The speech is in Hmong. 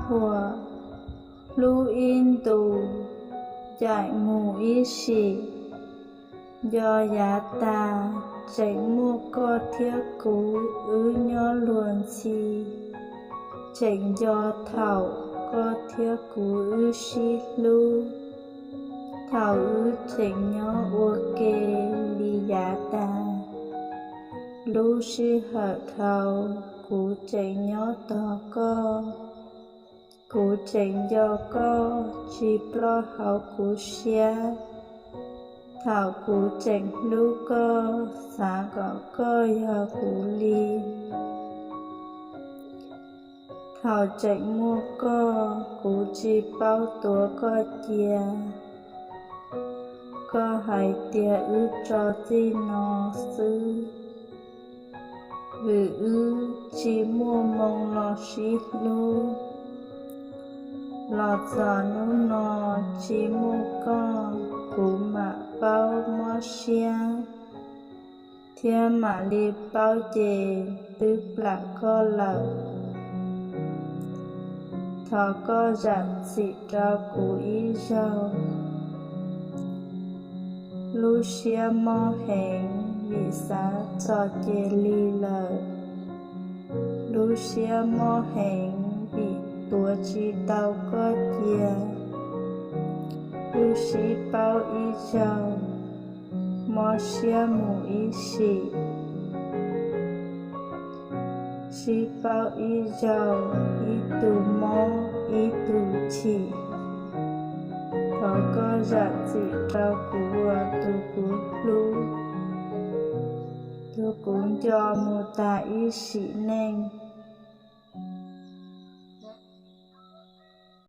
Thuam hlub ib ntus, ncaim mus ib sim. Nco yav tas, tseem muaj koj thiab kuv wb nyob luag ntxhi. Tseem nco thaum koj thiab kuv wb sib hlub, thaum wb tseem nyob ua ke li yav tas. Lub sij hawm dhau, kuv tseem nyob tos koj. Kuv tseem nco koj tsis ploj hauv kuv siab. Thaum kuv tseem hlub koj, xav kom koj yog kuv li. Thaum tseem muaj koj, kuv tsis paub tuav koj cia. Koj hais tias wb tso txij no xwb, vim wb tsis muaj moo los sib hlub. Los txog hnub no tsis muaj koj, kuv mam paub mob siab, thiab mam li paub ces twb plam koj lawm. Thov koj zam txim rau kuv ib zaug. Lub siab mob heev vim xav txog cia li lawm. Lub siab mob heev vim tuav tsis tau koj cia. Wb sib paub ib zaug, mob siab mus ib sim. Sib paub ib zaug, ib tug mob ib tug chim. Thov koj zam txim rau kuv uas tus kuv hlub, tus kuv nco mus tas ib sim neej.